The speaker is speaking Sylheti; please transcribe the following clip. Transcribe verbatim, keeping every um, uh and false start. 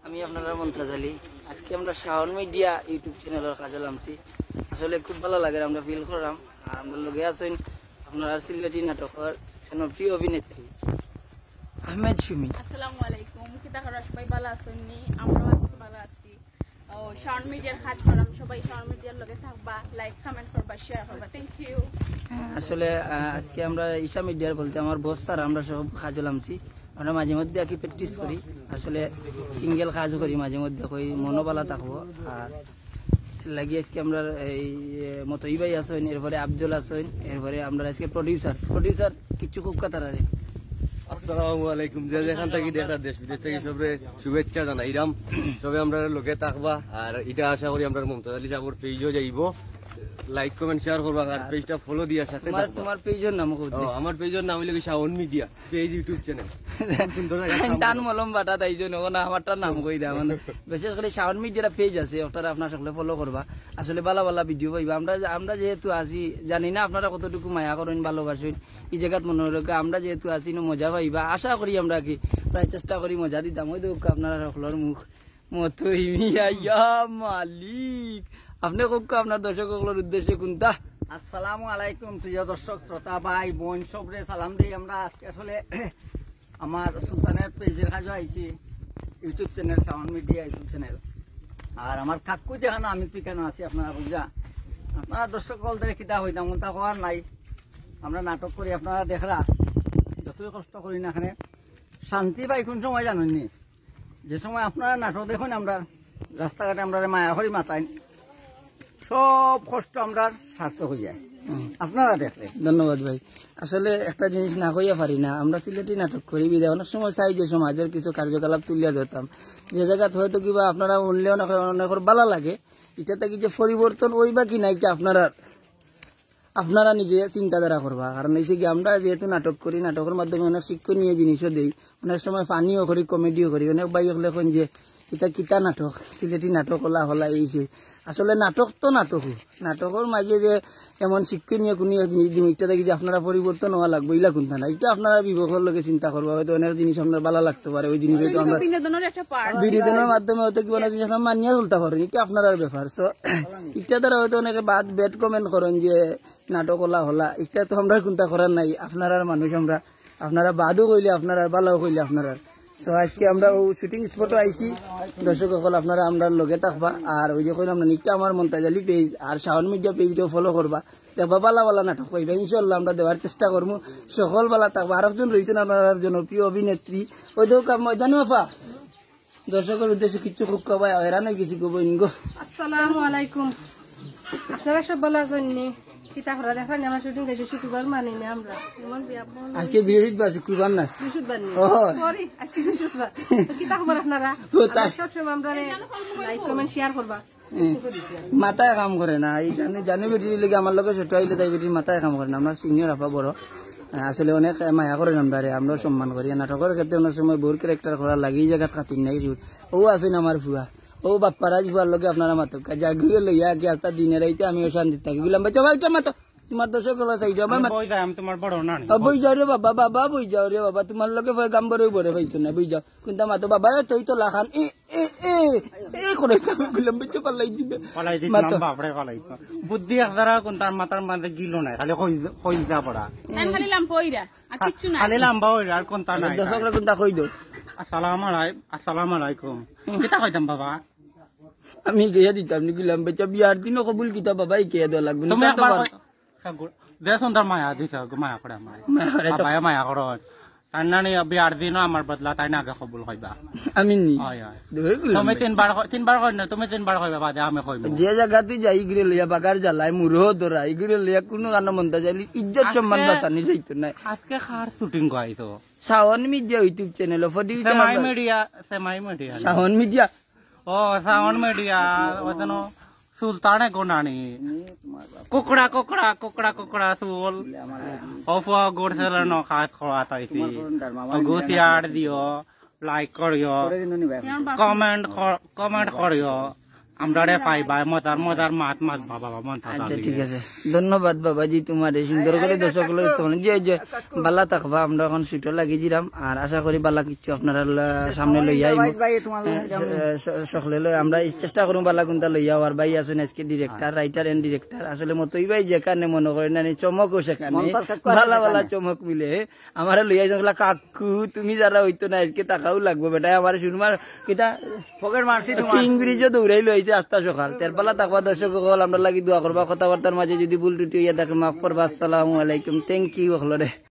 আমি আপনারার মন্তাজ আলী। আজকে আমরা শাওন মিডিয়া YouTube চ্যানেলর কাজো লামছি। আসলে খুব ভালা লাগের, আমরা ফিল করলাম। আর আমরার লগে আছইন আপনারার সিলেটি নাটকর জনপ্রিয় অভিনেত্রী আহমেদ সুমি। আসসালামু আলাইকুম, কিতা খবর? সবাই ভালা আছইন নি? আমরাও আছি, ভালা আছি। ও, শাওন মিডিয়ার কাজ করাম, সবাই শাওন মিডিয়ার লগে থাকবা, লাইক, কমেন্ট করবা, শেয়ার করবা। Thank you. আসলে, আহ, আজকে আমরা ঈশা মিডিয়ার বলতে আমার বস স্যার, আমরা সব কাজো লামছি। আমরা মাঝে মধ্যে আর কি প্র্যাকটিস করি, আসলে সিঙ্গেল কাজ করি মাঝে মধ্যে, কই মনো ভালা থাকবো। আর লাগি আজকে আমরা এই, এ, মতই ভাই আছইন, এরপরে আফজল আছইন, এরপরে আমরা আজকে প্রডিউসার, প্রডিউসার কিছু খুব কথা রে। আসসালামু আলাইকুম, যে যেখান থাকি দেখরা দেশ বিদেশ থাকি সবরে শুভেচ্ছা জানাইরাম। সবে আমরার লগে থাকবা, আর ইটা আশা করি আমরার মন্তাজ আলী সাহেবর পেজও যাইবো। লাইক, কমেন্ট, শেয়ার করবা, আর পেজটা ফলো দিয়া সাথে তোমার, থাকবা। তোমার পেজর নাম কও ও, দে। আমার পেজর নাম হইলো কি Shaon media page YouTube channel. সুন্দর জায়গা নাম তান বলো। মলম বাটা তাই জন্য ও না আমারটার নাম কই দেয় মানে। বিশেষ করে শাওন মিডিয়ার পেজ আছে, ওটারে আপনারা সকলে ফলো করবা। আসলে ভালা ভালা ভিডিও পাইবা। আমরা, আমরা যেহেতু আছি, জানি না আপনারা কতটুকু মায়া করইন, ভালোবাসইন। এই জায়গাত মনে রাখা, আমরা যেহেতু আছি, না মজা পাইবা। আশা করি আমরা কি প্রায় চেষ্টা করি মজা দিতাম। ওই দেখো আপনারা সকলের মুখ মতই মিয়া, ইয়া মালিক। আপনি কউক্কা আপনার দর্শক সকলের উদ্দেশ্যে কোনটা? আসসালামু আলাইকুম প্রিয় দর্শক শ্রোতা ভাই বোন সবরে সালাম দেই। আমরা আজকে আসলে আমার সুলতানের পেজের কাজে আইছি, YouTube channel, Shaon media YouTube channel. আর আমার কাকু যেখানে আমি তুই কেন আছি আপনারা বুঝা, আপনারা দর্শক সকল ধরে কিতা হইতাম কোনটা হওয়ার নাই। আমরা নাটক করি, আপনারা দেখরা যতই কষ্ট করি না এখানে শান্তি পাই কোন সময় জানেননি? যে সময় আপনারা নাটক দেখইন, আমরা রাস্তাঘাটে আমরা মায়া করি মাতাইন, সব কষ্ট আমরা সার্থক হয়ে যায় আপনারা দেখলে। ধন্যবাদ ভাই। আসলে একটা জিনিস না কইয়া পারি না, আমরা সিলেটি নাটক করি বিদায় অনেক সময় চাই যে সমাজের কিছু কার্যকলাপ তুলিয়া ধরতাম, যে জায়গাত হয়তো কিবা আপনারা উনলে অনেক, অনেকের ভালা লাগে, এটা থাকি যে পরিবর্তন ওইবা কি না, এটা আপনারা আপনারা নিজে চিন্তাধারা করবা। কারণ এই যে কি আমরা যেহেতু নাটক করি, নাটকের মাধ্যমে অনেক শিক্ষণীয় জিনিসও দেই, অনেক সময় ফানিও করি, কমেডিও করি। অনেক ভাই হকলে কইন যে এটা কিতা নাটক, সিলেটি নাটক ওলা হলা এই সেই। আসলে নাটক তো নাটকই, নাটকের মাঝে যে এমন শিক্ষণীয় কোনো এক জিনিস দিমু, এটা থাকি যে আপনারা পরিবর্তন হওয়া লাগবো, ইলা কোনটা না, এটা আপনারা বিবেকের লগে চিন্তা করবা। হয়তো অনেক জিনিস আপনার ভালা লাগতে পারে, ওই জিনিস হয়তো আমরা বিনোদনের একটা পার্ট। বিনোদনের মাধ্যমে হয়তো কিবা না জিনিস আপনারা মানিয়া চলতে পারেন, এটা আপনারার ব্যাপার। So এটা দ্বারা হয়তো অনেকে বাদ ব্যাড কমেন্ট করেন যে নাটক ওলা হলা, এটা তো আমরা কোনটা করার নাই, আপনারার মানুষ আমরা, আপনারা বাদও কইলে আপনারার, ভালাও কইলে আপনারার। So আজকে আমরা ও শুটিং স্পটও আইছি, দর্শক সকল আপনারা আমরার লগে থাকবা। আর ওই যে কইলাম না, নিকটা আমার মন্তাজ আলী পেজ আর শাওন মিডিয়া পেজটাও ফলো করবা, দেখবা ভালা ভালা নাটক পাইবা ইনশাল্লাহ, আমরা দেওয়ার চেষ্টা করমু। সকল ভালা থাকবা। আর একজন রয়েছেন আপনার জনপ্রিয় অভিনেত্রী, ওই দেখো কাম-, জানো আপা, দর্শকের উদ্দেশ্যে কিছু খুব কবাই হয়রান হয়ে গেছি গো বইন গো। আসসালামু আলাইকুম। আপনারা সব ভালা আছইন নি? কিতা করা দেখরা নি, আমরা শুটিং গেছি শুক্রবার মানি না আমরা। এমন বিয়া বল আজকে বৃহস্পতিবার, শুক্রবার না? বৃহস্পতিবার নি। ও। সরি, আজকে বৃহস্পতিবার। তো কিতা খবর আপনারা? ও, তাই। আপনারা সব সময় আমরারে লাইক, কমেন্ট, শেয়ার করবা। হুম। মাথায় কাম করে না। এই জানু, জানু বেটির লগে আমার লগে ছোট আইলে তাই বেটির মাথায় কাম করে না। আমরা সিনিয়র আপা বড়। আহ, আসলে অনেক মায়া করেন আমরারে, আমরাও সম্মান করি। নাটকের ক্ষেত্রে অনেক সময় বউর ক্যারেক্টার করা লাগে, এই জায়গাত খাতির নাই কিছু। ও আছইন আমার ফুয়া, ও বাপ্পারাজ ফুয়ার লগে আপনারা মাতউক্কা, যা ঘুরে লইয়া কি আস্তা দিনে রাইতে আমি অশান্তি থাকি। গুলাম ভাই, চবা একটা মাতো, তোমার দর্শক হলো সাইড, আমার আমি মাত- বই যাই, আমি তোমার বড় নানি। ও, বই যাও রে বাবা, বাবা, বই যাও রে বাবা, তোমার লগে পয়গাম্বরেও বড় পাইতো না, বই যাও। কোনটা মাতো বাবা, এ তুই তো লাখান, এ, এ, এ, এ করে তো আমি গুলাম ভাই তো পাল্লাই দিবে। পালাই দিতাম, মাতো। বাপরে পালাই দিতাম। বুদ্ধি এক দ্বারা কোন তার মাথার মাঝে গিলো নাই, খালি কই, কই যা পড়া। তাই খালি লাম্বা হইরা, আর কিচ্ছু নাই। খালি লাম্বা হইরা, আর কোনটা নাই। দর্শকরা কোনটা কই দেও? আসসালামু আলাই-, আসসালামু আলাইকুম। কিতা কইতাম বাবা? আমি গিয়া দিতাম নি গুলাম ভাই, বিয়ার দিনও কবুল কিতা বাবা, এই কে দেওয়া লাগবে না? তুমি তার তো একবার বার- কই-, হ্যাঁ, গো-, যে সুন্দর মায়া দিছে, গো, মায়া করে আমার। মায়া করে তো। বাবায় মায়া করো। তার নানি বিয়ার দিনও আমার বদলা তাই না আগে কবুল কইবা। আমি নি? হয়, হয়। দূর গুলাম তুমি ভাই। তিনবার কই-, তিনবার কই না, তুমি তিনবার কইবা বাদে আমি কইমু। যে জায়গাতে যাই, ইগুরে লইয়া বাগার জ্বালায়, মুরো ধরা, ইগুরে লইয়া কোনো গানো মন্তা যাইলে ইজ্জত সম্মান আজকে বাঁচানি যাইতো না। আজকে কার শুটিং করাইতো? Shaon media YouTube channel, producer Semai media, Semai media. Shaon media. ও, শাওন মিডিয়া, ওই জন্য সুলতানে গোনানি। কুকড়া, কুকড়া, কুকড়া, কুকড়া চুল। ও ফুয়া গোর সেলে ন খাত খোয়া তাইছি। ও গো শেয়ার দিও, লাইক করিও, কমেন্ট কর-, কমেন্ট করিও। আমরারে পাইবা, মজার মজার মাত মাতবা বাবা, মন থাকা আচ্ছা, লিগে। ঠিক আছে, ধন্যবাদ বাবাজি, তোমার এই সুন্দর করে দর্শক লোক তখন যে যে বালা থাকবা। আমরা এখন ছুটো লাগি দিলাম, আর আশা করি বালা কিছু আপনারা ল- সামনে লইয়া আইব। ভাই, ভাই, তোমার হ্যাঁ, স- সকলে লই আমরা এই চেষ্টা করুম বালা কুনটা লইয়া। আর ভাই আছেন আজকে ডিরেক্টর, রাইটার এন্ড ডিরেক্টর। আসলে মতই ভাই যেখানে মনে করেন না, চমকও সেখানে মন পাকা বালা বালা চমক মিলে। আমারে লইয়া আইছেন বলে, "কাকু, তুমি যারা হইতো না, আজকে টাকাও লাগবো বেটা।" আমার সুরমার কিতা পকেট মারছি তোমার। ইংরেজি দৌড়াই লইছে আস্তা সকাল। তেরপালা থাকবা দর্শক সকল, আমরা লাগি দোয়া করবা। কথাবার্তার মাঝে যদি ভুল ত্রুটি হইয়া থাকে, মাফ করবা। আসসালামু আলাইকুম, থ্যাংক ইউ সকলরে।